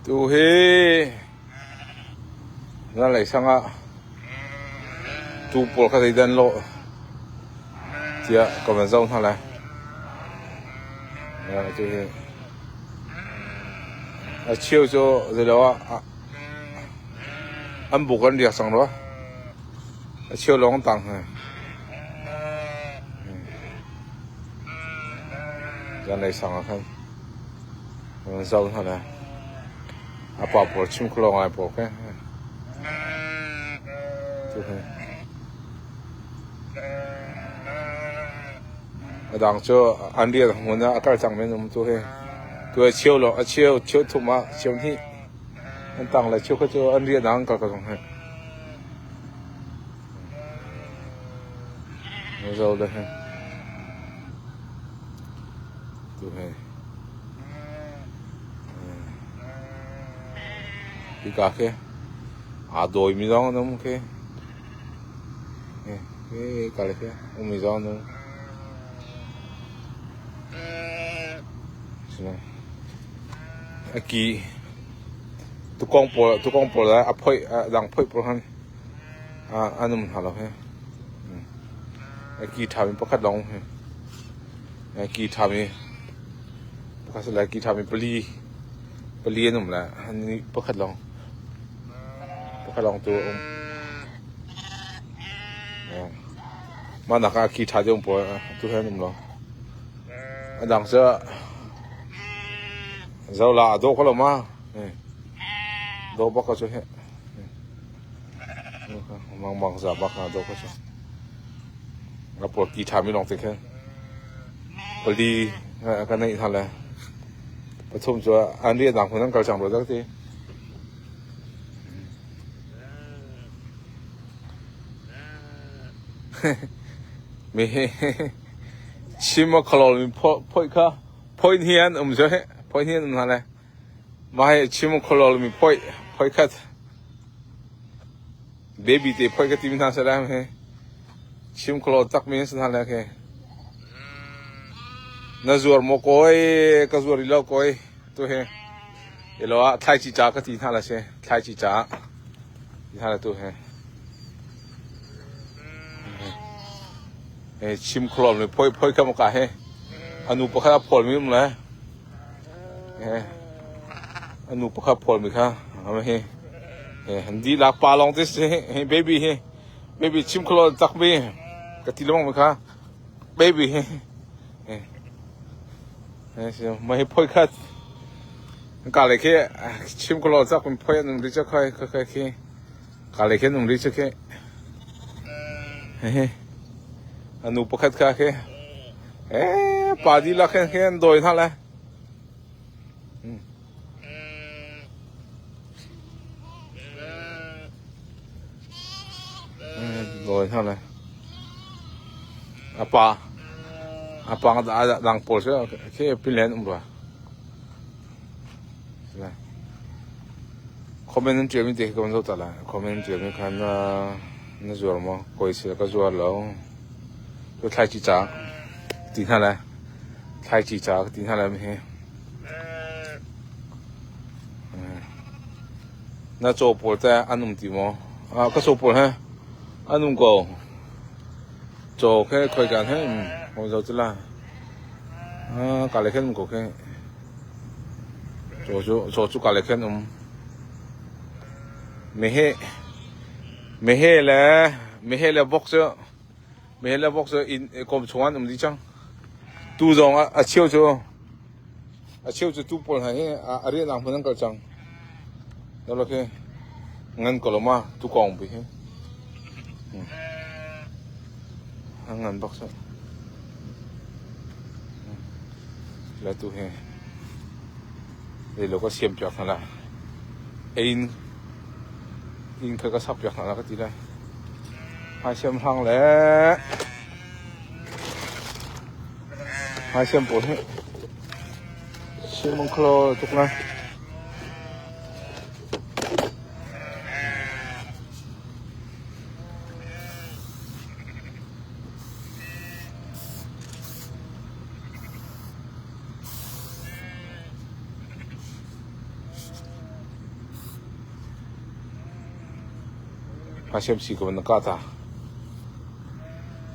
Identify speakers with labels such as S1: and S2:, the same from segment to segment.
S1: Tuhi zanlei sang ah tuu pawl kha zeidah an lawh tiah ka van zoh hna lai. Tuhi a cheu cu zeilo ah an buk an riak cang rua. A cheu lawng an tang hna. Zanlei sang ah khan. Zoh hna le a pa pawl chim kho lo ngai pawl khi. A dang cu an rian hmun ah a kal cang men um tu hi. Tu a cheu lo a cheu cheu thum ah cheu hnih an tang le cheu kha cu an rian ah an kal ko zong hi. Zoh le hi. Tu hi hika khi aa dawimi zong an um khi. Hika le khi ummi zong an um. A ki tukong pawl tukong pawl a phoih a dang phoih pawl khan an um hna lo hi. A ki ṭhami pakhat lawng um hi. Ki ṭhami pakhat si lai ki ṭhami pali pali an um le pakhat lawng pakhat lawng tu a um. Mah nak ah ki ṭha deuh pawl tu he an um lo. A dang cu zola a dawh ko lo ma? Dawh bak ko cu hi. Mangmang za bak a dawh ko cu. A pawl ki ṭhami lawng te khin pali ka neih hna le pathum cu an riahnak hmun an kal cang rua dak ti. Mi chim a kholol mi phoih kha phoih ni an um cu phoih ni an um hna le mah hi chim a kholol mi phoih phoih khat Baby te phoi ka tim hna salam he. Chim kholo tak mi san hna ke. Na zuar mo koi ka zuar ilo koi tu he. Ilo ah thlai chi cha ka ti hna la se thlai chi cha ti hna la tu he. He chim kholo mi phoi phoi ka mo ka he. Anu pakhat a phol mi um le. He anu pakhat phol mi kha ama hi. He dihlak pa lawng te si hi baby hi baby chim kholo tak mi ka ti lengmang mi kha baby hi he ma hi phoi khat ka le khi chim kholo chak kun phoi nung ri cha khoi khoi khoi khi ka le khi nung ri cha khi he anu pakhat kha khi eh pa dihlak khen khen doi hna le Rồi sao này apa apa dang pawl cu khi pilen um rua comment nan ṭialmi te khi ka van zoh ta lai comment nan ṭialmi khan na zuar maw kawi sila ka zuar lo tu thlaici ca ti hna lai thlaici ca ka ti hna lai hi Na caw pawl teh an um ti maw? Ah, ka caw pawl he an um ko. Caw khe khoikan he um hoi zo cu la. Ah, ka le khen um ko khe. Caw cu caw cu ka le khen um. Mehe mehe le mehe le vok cu mehe le vok cu inn kawm chung an um dih cang. Tu zong a cheu cu A cheu cu tuu pawl hna hi a riahnak hmun an kal cang. Dolo khi ngan ko lo ma tukawng pi hi. A ngan bak sa. La tu hi. Lei lo ka siam piak hna la. Ein in kha ka sak piak hna la ka ti lai. Hmai siam hlang le Hmaisiam pawl hi sim khlo tuk na. Hmasiam si ko na ka ta.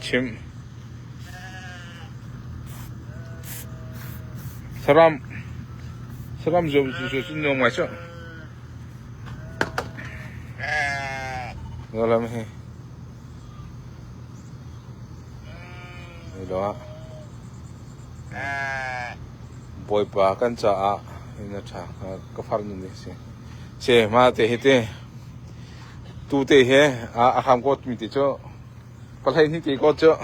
S1: Chim. Saram saram zuam cu cu nuam ngai cu. Ngalam hi. Ni lo ah. Bawipa kan caah in a ṭha ka far nun hi si. Se ma te hi te tu te he a hram ko mi te cu Pahlei hnih te kawt cu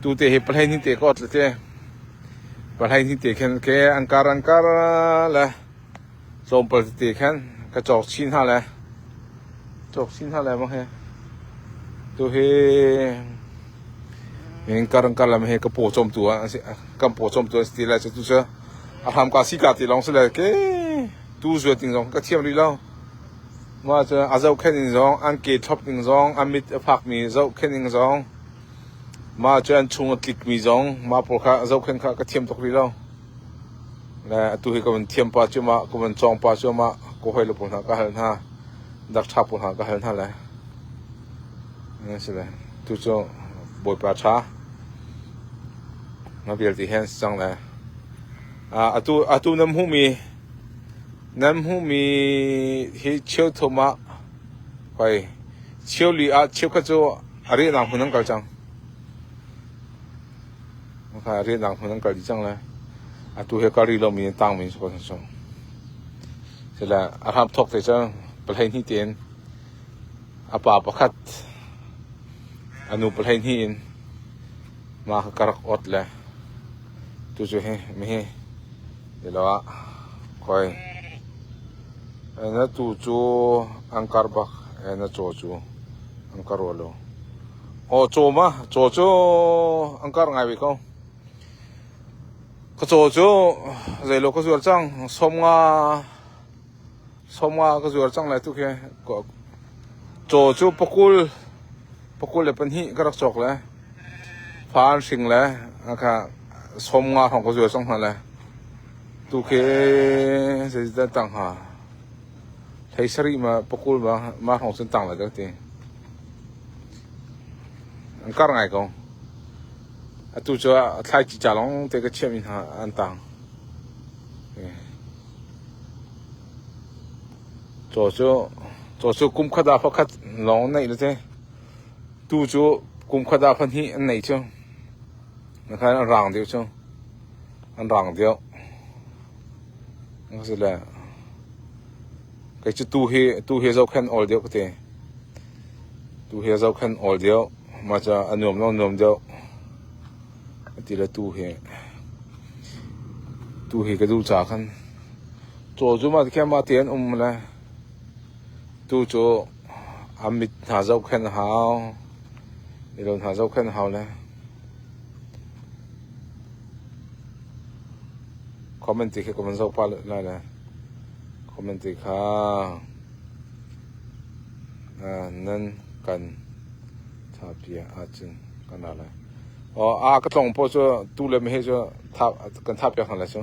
S1: tute hi pahlei hnih te kawt le te pahlei hnih te khin ke an kar an kar le tlawmpal tete khan ka cawk chin hna le cawk chin hna le bang he tu hi in kar an kar lam he ka paw cawm tu ah kan paw cawm tu an si ti lai cu tu cu a hram ka si ka ti lawng si le ke tu zuat ding zong ka thiam rih lo. Mah cu a zohkhenh ning zong, an ke thlop ning zong, an mit a fakmi zohkhenh ning zong, mah cu an chung a tlikmi zong, mah pawl kha zohkhenh kha ka thiam tuk rih lo. Le atu hi ka van thiam pah cuahmah, ka van cawng pah cuahmah, ka hawile pawl hna ka hal hna, dakṭha pawl hna ka hal hna le. Si le, tu cu Bawipa ṭha. Na vialte he an si cang le. Atu, atu nan hmuhmi Nan hmuhmi hi cheuthum ah hoi cheuli ah cheukhat cu a riahnak hmun an kal cang. A riahnak hmun an kal dih cang le atu hi kal rih lomi an tangmi si ko cu. Sile a hram thawk te cun 12 tein a pa pakhat a nu 12 in mah kha ka rak ot le tu cu hi mihi Ilo ah koi na tuu cu an kar bak na caw cu an kar rua lo. Aw caw ma caw cu an kar ngai ve ko. Ka caw cu zeilo ka zuar cang 50 50 ka zuar cang lai tu khi. Caw cu pakul pakul le pahnih ka rak cawk le fa an hring le kha 50 hrawng ka zuar cang hna le tu khi zeidah tang hnga hlei sarih ma pakul ma ma hrawng cun tang lai ka ti. An kar ngai ko. Atu cu thlaici ca lawng te ka chiahmi hna an tang. Caw cu caw cu kum khat ah pakhat lawng an neih le te. Tuu cu kum khat ah pahnih an nei cu. Nakhan an rang deuh cu. An rang deuh. Asile kei cu tuu hi tuu hi zohkhenh awl deuh ka ti. Tuu hi zohkhenh awl deuh. Mah cu a nuam lo nuam deuh. Ti le tuu hi tuu hi ka duh ca khan caw cu mah tikhin mah te an um le tuu cu a mit hna zohkhenh a hau ilo hna zohkhenh a hau le comment ti khi ka van zoh pah lai le comment ti kha nan kan tha pia ahcun kan ra lai. A ka tlong pawl cu tu le meheh cu kan thah piak hna lai cu.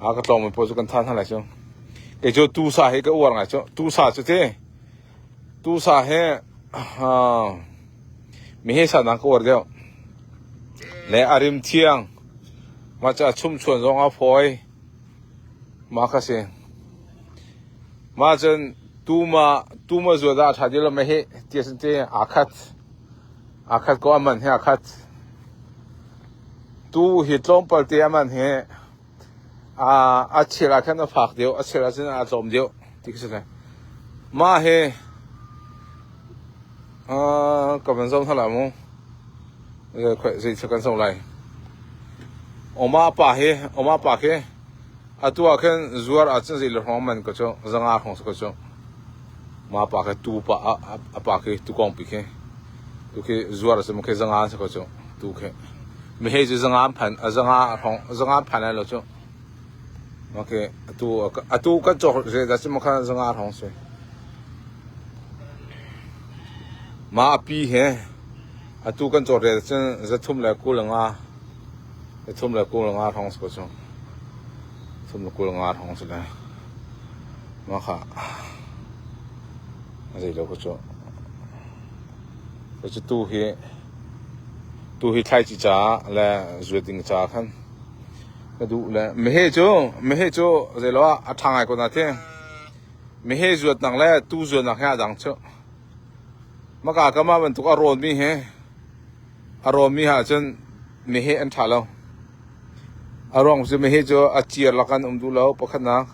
S1: A ka tlong mi pawl cu kan thah hna lai cu. Kei cu tu sa hi ka uar ngai cu. Tu sa cu ti tu sa hi meheh sa nak ka uar deuh. Le a rim thiang. Mah cu a chumchuan zong a fawi. Mah kha si. Mah cun tu ma zuat ah a ṭha deuh lo meheh ti a si ti aa khat. Aa khat ko a man he aa khat. Tu hi tlawmpal te a man hi a chel ah khan a fak deuh, a chel ah cun a tlawm deuh ti khi si lai. Mah hi ka van zoh hna lai mu. Zei thil kan zoh lai. Oma pa hi, oma pa khi atu ah khin zuar ah cun zei le hrawng man ko cu, 500 hrawng si ko cu. Mah pa khi tu pa a pa khi tukawng pi khi tu khi zuar a si mu khi 500 si ko cu tu khi meheh cu 500 phan a 500 hrawng 500 phan lai lo cu okay atu atu kan cawk re da si mu kha 500 hrawng si mah a pi he atu kan cawk re cun 325 325 hrawng si ko cu 325 hrawng si le mah kha a zei lo ko cu. Cu tu hi tu hi thlaici caah le zuat ding caah khan ka duh le meheh cu meheh cu zeilo ah a ṭha ngai ko na ti. Meheh zuatnak le tuu zuatnak he aa dang cu. Maka ka mah bantuk a rawnmi he a rawnmi ah cun meheh an ṭha lo. A ruang cu meheh cu a ciar lak an um duh lo pakhatnak.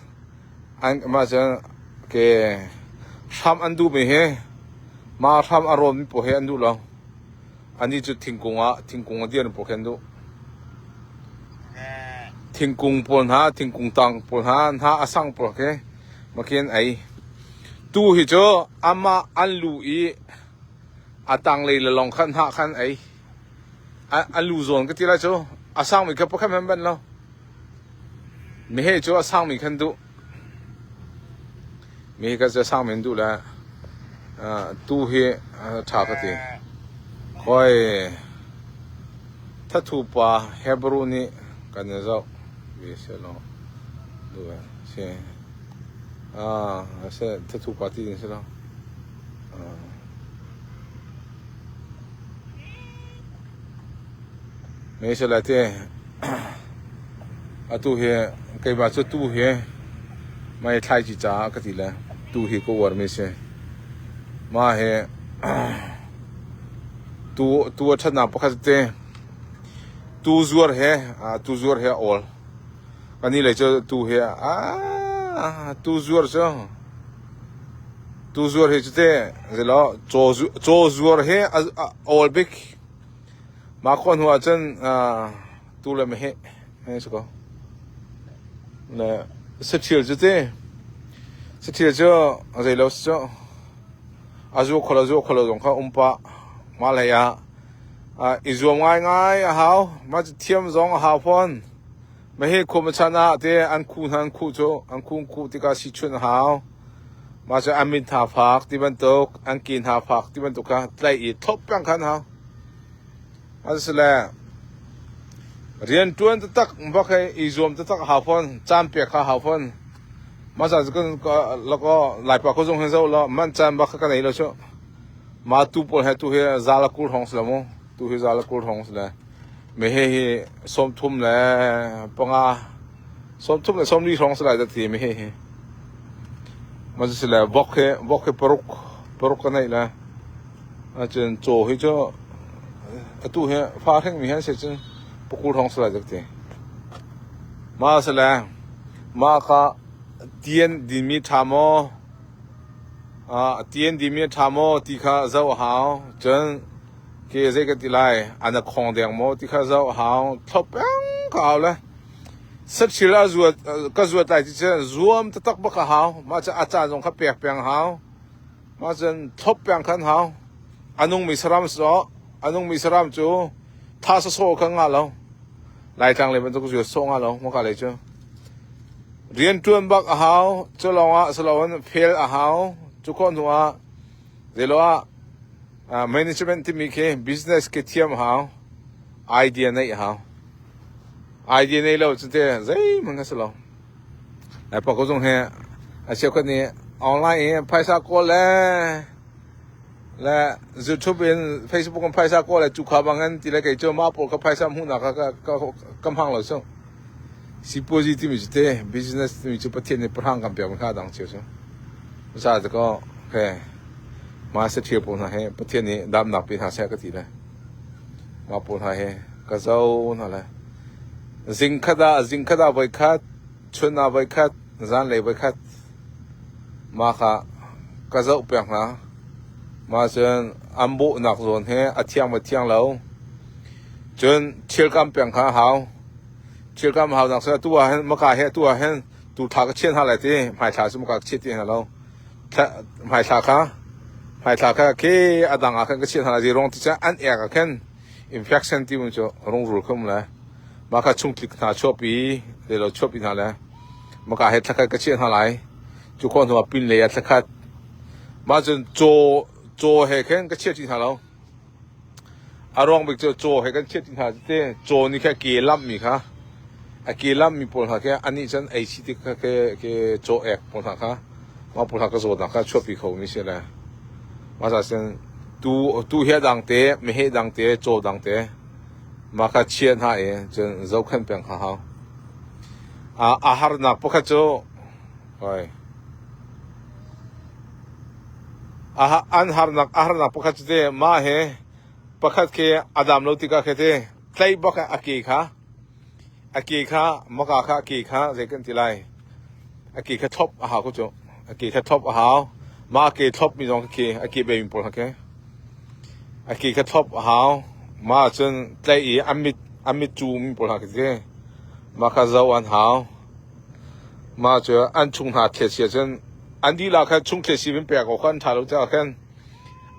S1: An mah cun ke hram an duhmi hi mah hram a rawnmi pawl hi an duh lo. Anih cu thingkung ah thingkung a dir pawl khi an duh. Thingkung pawl hna, thingkung tang pawl hna, hna a sang pawl khi makhi an ei. Tu hi cu amah an lu i a tanglei le lawng khan hnah khan ei. A lu zawn ka ti lai cu a sangmi kha pakhat hmanh banh lo. Meheh cu a sangmi khan duh. Mi ka cu a sangmi an duh le tu hi ṭha ka ti. Khoi thathu pa Hebrew nih kan i zoh ve selaw duh si. Ah, thathu pa ti ding si lo. Meisala te atu hi keimah cu tu hi mei thlaici caah ka ti le tu hi ka uarmi si. Mah hi tu tu a ṭhatnak pakhat te tu zuar he tu zuar he a awl. Anih lei cu tu hi ah tu zuar cu tu zuar hi cu te zilaw caw zuar hi a awl bik. Mah khua hnu ahcun tu le meheh hei si ko. Le saṭhil cu te saṭhil cu a zei lo si cu a zu kholo zu kholo zong kha um pah. Mah hlei ah i zuam ngaingai a hau. Mah cu thiam zong a hau fawn. Meheh khua chan ah te an khu hna an khuh cu an khu an khuh tikah sichunh a hau. Mah cu an mit hna fak ti bantuk, an ke hna fak ti bantuk kha tlaih i thlop peng kha an hau. Asile rianṭuan taktak bak hei i zuam taktak a hau fawn, caan pek kha a hau fawn. Mah ca cu kan lakaw Laipa khuazung hin zoh law manh caan bak kha ka nei lo cu. Mah tu pawl he tu hi zal a 20 hrawng si lo mu. Tu hi zal a 20 hrawng si le. Meheh hi 35, 34 hrawng si lai dah ti meheh hi. Mah cu si le vok hi vok hi paruk paruk ka neih le ahcun caw hi cu atu hi fa hringmi hi an si cun pakul hrawng si lai dah ti. Mah si le mah kha tian dinmi ṭha maw tian dinmi ṭha maw ti kha zoh a hau. Cun Ke zei ka ti lai, an a khong deng maw ti kha zoh hau, thlop peng ka hau le. Saṭhil a zuat, ka zuat lai ti cu zuam taktak bak a hau. Mah cu a caan zong kha pek peng hau. Mah cun thlop peng khan hau. A nungmi saram so, a nungmi saram cu tha sawsawh kha ngah lo. Laitlang le bantuk zuat sawh ngah lo, maka lei cu. Rian ṭuan bak a hau, cu lawngah siloin fel a hau. Cu khawh hnu ah, zeilo ah, Management timi khi business khi thiam hau, idea neih hau. Idea nei lo cu te zeihmanh a si lo. Lai pa ko zong hi a cheukhat nih online in phaisa kawl le le YouTube in Facebook in phaisa kawl le cu kha bang in ti le kei cu mah pawl kha phaisa hmuhnak kha ka ka ka hmang lo cu. Sipuazi timi cu te business timi cu Pathian nih pahrang kan pek mi kha dang cio cu. Sa te ko he ma se thil pawl hna he Pathian nih damnak pe hna seh ka ti le mah pawl hna he ka zo hna le zing khat ah zing khat ah voi khat chun ah voi khat zanlei voi khat mah kha ka zoh pek hna mah cun an bawhnak zawn he a thiang ma thiang lo cun thil kam peng kha a hau thil kam hau nak cu atu ah hin maka he atu ah hin tu thla ka chiah hna lai ti hmaithla cu maka ka chiah ti hna lo hmaithla kha hmaithla kha khi a dang ah khan ka chiah hna lai ruang ti cun an ek ah khan infection ti mu cu rungrul kha um le mah kha chungtlik hna chuahpi le lo chuahpi hna le maka he thlakhat ka chiah hna lai cu khawh hnu ah pin lei ah thlakhat mah cun caw caw he khan ka chiah ti hna lo A ruang bik cu caw he kan chiah ti hna te caw nih kha ke lamhmi kha a ke lamhmi pawl hna khi anih cun ei chih tik kha ke ke caw ek pawl hna kha mah pawl hna ka zawtnak kha chuahpi kho mi si le mah ca cun. Tu hi a dang te, meheh dang te, caw dang te. Mah kha chia hna i cun zohkhenh peng kha hau. A harnak pakhat cu oi an harnak a harnak pakhat cu te mah he pakhat khi a dam lo tikah khi te tlaih bak a ke kha a ke kha maka kha a ke kha zei kan ti lai a ke kha thlop a hau ko cu a ke kha thlop a hau mah a ke thlop mi zong khi a ke bei mi pawl kha a ke kha thlop a hau mah cun tlaih i a mit a mit cu mi pawl kha khi mah kha zoh an hau mah cu an chung hna thlet si ahcun an dihlak khan chung thlet si min pek awk kha an ṭha lo caah khan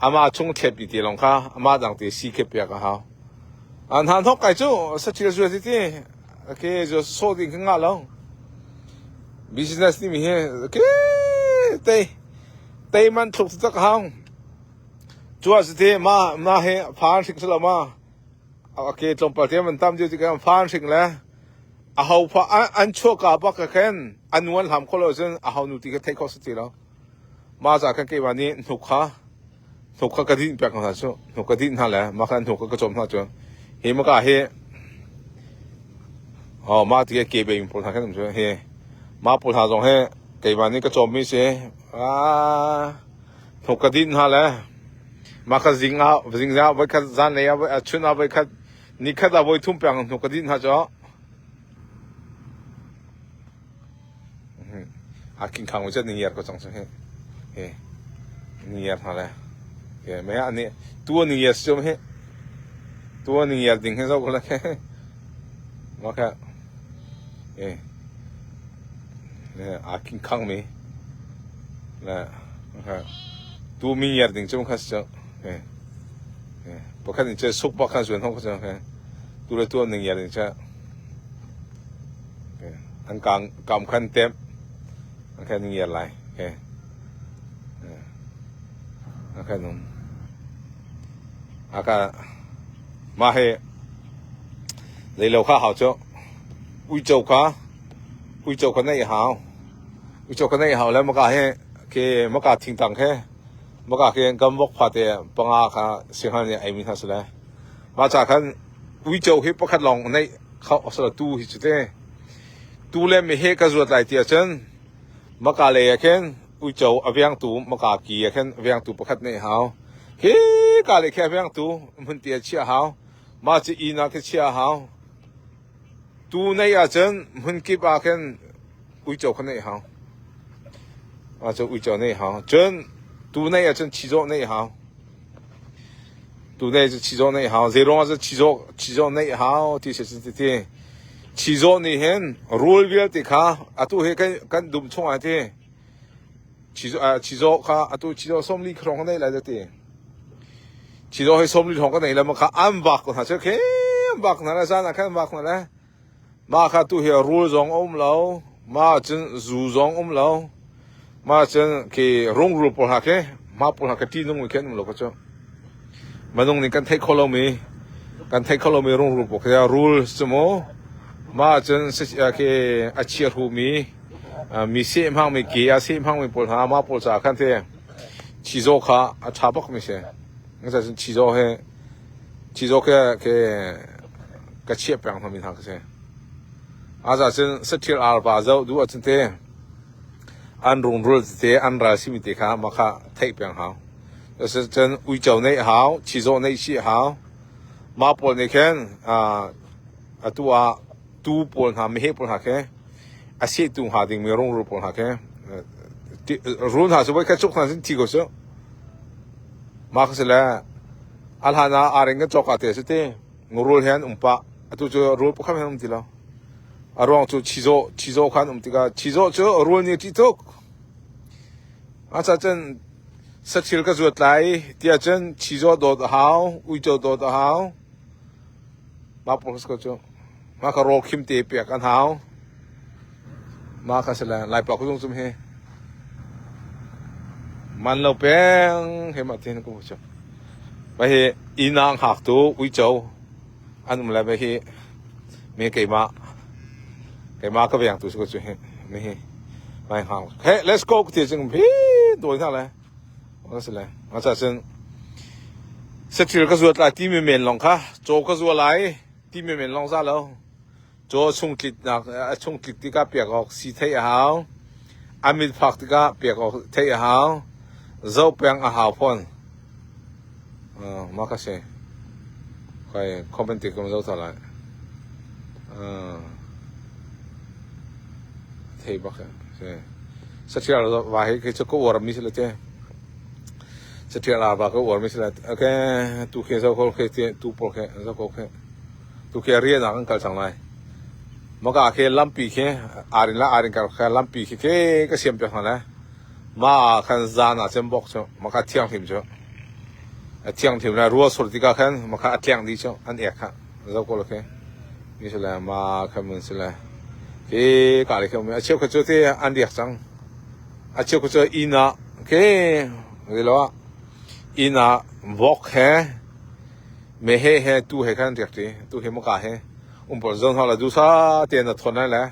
S1: amah chung thlet mi te lawng kha amah dang te si khi pek a hau an hna hnok kai cu saṭil zuat ti ti okay zu so ding kha ngah lo business timi hi okay tei tei man thluk tak hau cu a si ti ma ma he phan hrik silo ma okay tlawmpal te man tam deuh tikah phan hrik le a ho pha an chuah ka bak ka khen an nuan hlam kho lo cun a ho nu ti kha theih kho si ti lo ma za khan keimah nih hnuk kha hnuk kha ka dinh piak hna cu hnuk ka dinh hna le mah kha hnuk kha ka cawm hna cu hi maka hi oh mah ti ke be pawl hna khan um cu hi mah pawl hna zong hi keimah nih ka cawm mi si ah hnuk ka dinh hna le mah kha zing ah zing ah voi khat zan lei ah chun ah voi khat ni khat ah voi thum peng hnuk ka dinh hna cu A king khang cu ni ngiar ko cang cu hi. Hi. Ni ngiar hna le. Ke me ani tu ni ngiar siom hi. Tu ni ngiar ding hi zo ko le. Ma kha. Eh. Le a king khang mi. Le kha. Tu mi ngiar ding cu kha si cu. Eh. Eh. Pakhat in che suk bak khan suan ho kha cu. Tu le tu ni ngiar ding cu. An kam khan temh an khan ngiar lai. An khan um. Aka mah hi zeilo kha hau cu uico kha uico kha neih hau uico kha neih hau le maka hi ke maka thingtang khe maka khi gam vok fate panga kha singhal nih ei mi hna si le mah ca khan uico hi pakhat lawng neih kho a si lo tu hi cu te tu le meheh ka zuat lai ti ahcun maka lei ah khin uico a vengtu maka ki ah khin vengtu pakhat neih hau hi ka lei khi a vengtu hmun te ah chiah hau mah cu inn ah khi chiah hau tu neih ahcun hmun kip ah khin uico kha neih hau mah cu uico neih hau cun tu neih ahcun chizawh neih hau Tunei cu chizawh neih hau. Zeiruang ah chizawh chizawh neih hau ti si ti ti. Chizawh nih hin rul vialte kha atu hi kan kan dum chung ah ti. Chizawh chizawh kha atu chizawh 40 hrawng ka nei lai ti. Chizawh hi 40 hrawng ka nei le ma kha an vak ko hna cu khi an vak hna le zan ah khan an vak hna le. Mah kha tu hi rul zong a um lo, mah cun zu zong um lo, mah cun khi rungrul pawl hna khi mah pawl hna khi ṭihnung mi khi an um lo kha cu. Minung nih kan theih kho lomi kan theih kho lomi rungrul pawl khi rul cu mu mah cun khi a chiahru mi mi seh hmangmi ke a seh hmangmi pawl hna mah pawl caah khan te chizaw kha a ṭha bak mi si. Cun chizaw hi Chizawh khi khi ka chiah peng hna mi hna ka si. Aza cun saṭhil arva zoh duh ahcun te an rungrul tete an ral simi te kha mah kha theih peng hau. Cun uico neih hau, chizawh neih chih hau. Mah pawl nih khin atu ah tuu pawl hna meheh pawl hna khi a sehtu hnga dingmi rungrul pawl hna khi rul hna cu voikhat cuk hna cun thi ko su. Mah kha si le a hlan ah areng kan cawk ah te a si ti rul he an um pah. Atu cu rul pakhat hmanh an um ti lo. A ruang cu chizawh chizawh kha an um tikah chizawh cu rul nih a ṭih tuk. Asa cun sathil ka zuat lai tiah cun chizawh dawt a hau, uico dawt a hau. Mah pawl kha cu mah kha rawl khim te pek an hau. Mah kha si le Laipa kuzung cum hi man lo peng he mah tin ko cu. Ba hi inang hak tu uico an um le ba hi me keimah keimah ka veng tu si ko cu hi me hi mai hang. Hey, let's go ti chung hi doi hna le. Ka si le. Asa cun. Saṭil ka zuat lai timi men lawng kha caw ka zua lai timi men lawng za lo. Caw chungtlitnak a chungtlik tikah pek awk si theih a hau. A mit fak tikah pek awk theih a hau. Zoh peng a hau fawn. Mah ka si. Kai comment ti ka zoh ta lai. Thei bak si. Saṭil va hi khi cu ka uar mi si lo te. Saṭil va ka uar mi si lo. Okay, tu khi zoh ko khi tu pawl khi zoh ko khi. Tu khi rian ah kan kal cang lai. Maka khi lampi khi arin la arin kar kha lampi khi khi ka siam piak hna le ma khan zan ah cun bok cu maka thianghlim cu a thianghlim le rua sur tikah khan maka a tleng dih cu an ek kha zo ko lo khi mi si le ma khan mun si le khi ka le khi a cheu kha cu te an riak cang a cheu kha cu inn ah khi lo inn ah vok he Meheh he tuu he khan riak ṭi. Tu hi maka he um pawl zon hau la dusa tein na thawn lai le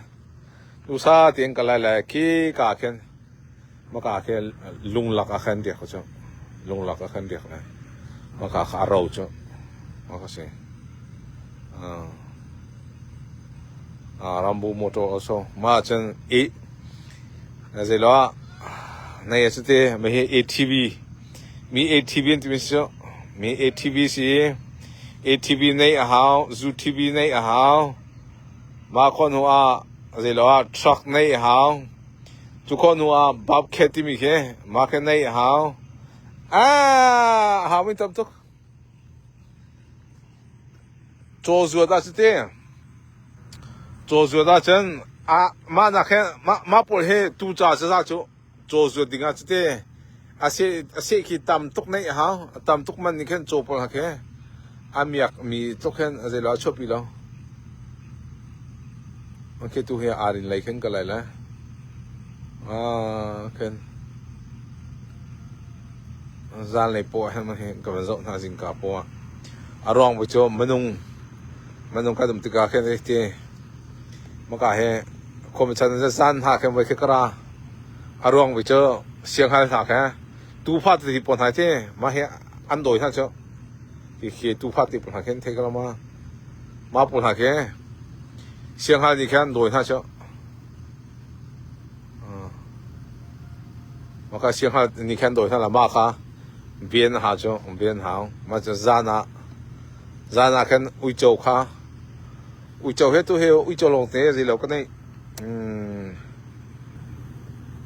S1: dusa tein kal lai le khi ka khin maka khi lunglak ah khan riak cu lunglak ah khan riak lai maka kha a ro cu maka si Rambo motor also ma cun i zei lo ah nei a si te ma hi ATV Mi ATV an timi si cu mi ATV si i ATV neih a hau, zu TV neih a hau. Mah khawh hnu ah zeilo ah truck neih a hau. Cu khawh hnu ah bobcat timi khi mah khi neih a hau. Ah, a hau mi tam tuk. Caw zuat ah cuti. Caw zuat ahcun ah mah nak he mah mah pawl hi tu ca caza cu Caw zuat dingah cite a seh khi tam tuk neih a hau. A tam tuk man nih khin caw pawl hna khi a miak mi tluk hin a zeilo a chuahpi lo. Okay, tu hi arin lei khin ka lai le. Ah, khin. Zan lei paw ah hin hi ka van zoh hna zingka paw ah. A ruang bu cu minung minung kan um tikah khin ti Maka hi khuami chan in zan hna khin voi khi ka ra. A ruang vi cu sianghal hna khe tufa ti pawl hna ti mah hi an dawi hna cu. Hi khi tufa ti pawl hna khin thei ka lo ma. Mah pawl hna khi sianghal nih khin an dawi hna cu. Maka sianghal nih khin an dawi hna la mah kha ven ha cu ven hau. Mah cu zan ah zan ah khin uico kha Uico he tu he uico lawngte zei lo ka neih.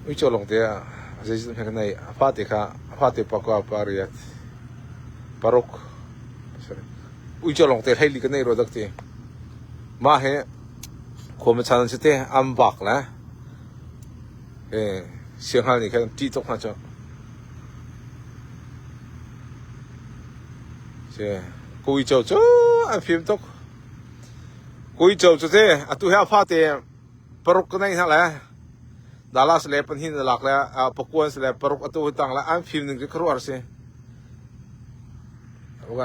S1: Uico lawngte ah zeizat hme ka neih. A fate kha a fate pakua pariat paruk sorry uico lawngte hleili ka neih rua dak ti. Mah hi khuami chan an si te an vak le sianghal nih khan ṭih tuk hna cu. Si ka uico cu an fim tuk. Uico cu te atu hi a fate paruk ka nei hna le Dallas le pahnih na lak le pakuan le paruk atu hi tang le an fim ning cu khuaruahhar si.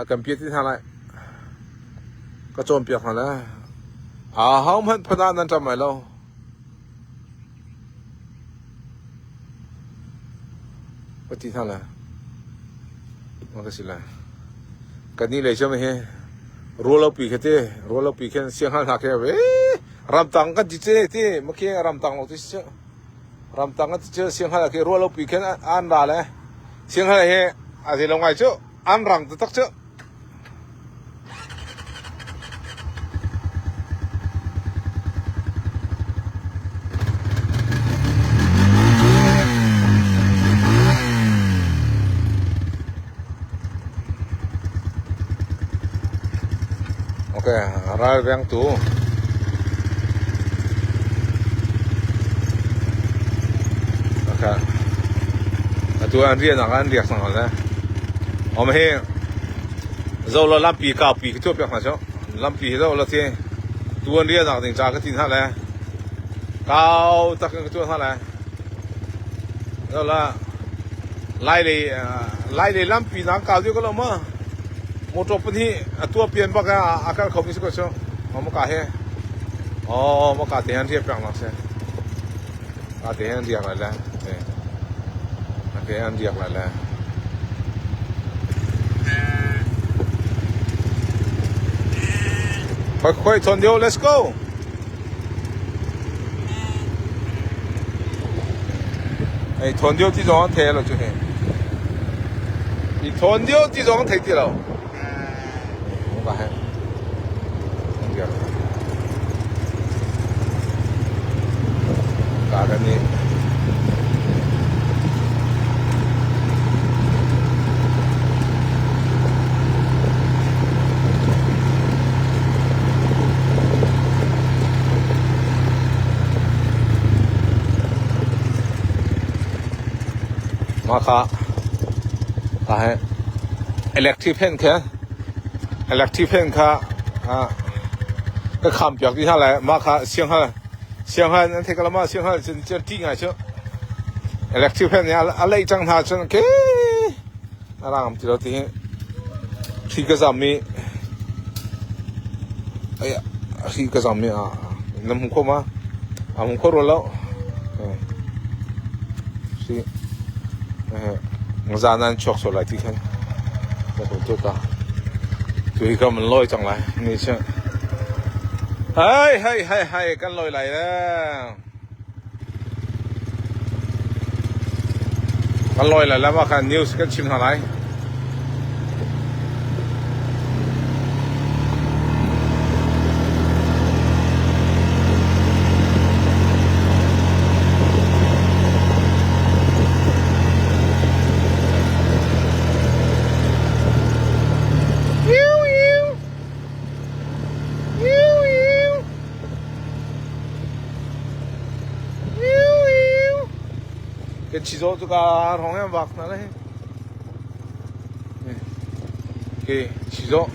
S1: Kan piat ti hna lai. Ka cawnpiak hna le aho hmanh phanah nan ṭam lai lo. Ka ti hna lai. Mah ka si lai. Kannih lei cu hi rualopi khi ti rualopi khin sianghal hna khi ve ramtang kan ti ce ti makhi ramtang lo ti si ramtang kan ti ce sianghal khi rualopi khin an ra le sianghal hi a zei lo ngai cu an rang taktak cu. Ok, ralvengtu. Okay. Atu an rian ah an riak sang le. Om hi zo lo lampi kaupi khi tuah piak hna cu lampi hi zo lo ti tuan rianak ding ca ka ti hna le kau tak in ka tuah hna le zo la lai lei lai lei lampi nang kau deuh ko lo ma motor pahnih a tuah pian bak a kal kho mi si ko cu ma ka he oh ma ka te han riak piak nak se ka te han riak lai le ka te han riak lai le. Khoi khoi chawn deuh, let's go. Ei thawn deuh ti zong an thei lo cu hi. I thawn deuh ti zong an thei ti lo. Ka he. Ka kan ni. Mah kha electric fan kha electric fan kha ka kham piak dih hna lai. Mah kha sianghal sianghal nan theih ko la ma sianghal cun ṭih ngai cu electric fan nih a leih cang hna cun ke a rang ti lo ti hi hri ka zam i hri ka zam i na hmu kho ma a hmu kho rua lo si zan an chuak sual lai ti khan ka ko tu ka tu hi kam loi cang lai ni chu hai hai hai hai kan loi lai le Kan lawi lai lam ah khan news kan chim hna lai. Kan chizawh cu ka hrawng he vak hna le ke chizawh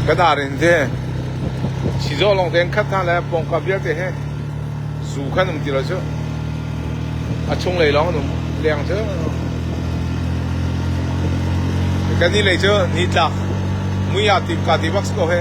S1: ka dar in te chizawh lawng te khat hna le pawngkam vialte he zu khan um ti lo cu a chung lei lawng an um leng cu kan ni lei cu ni tlak mui ah ti ka ti bak si ko he.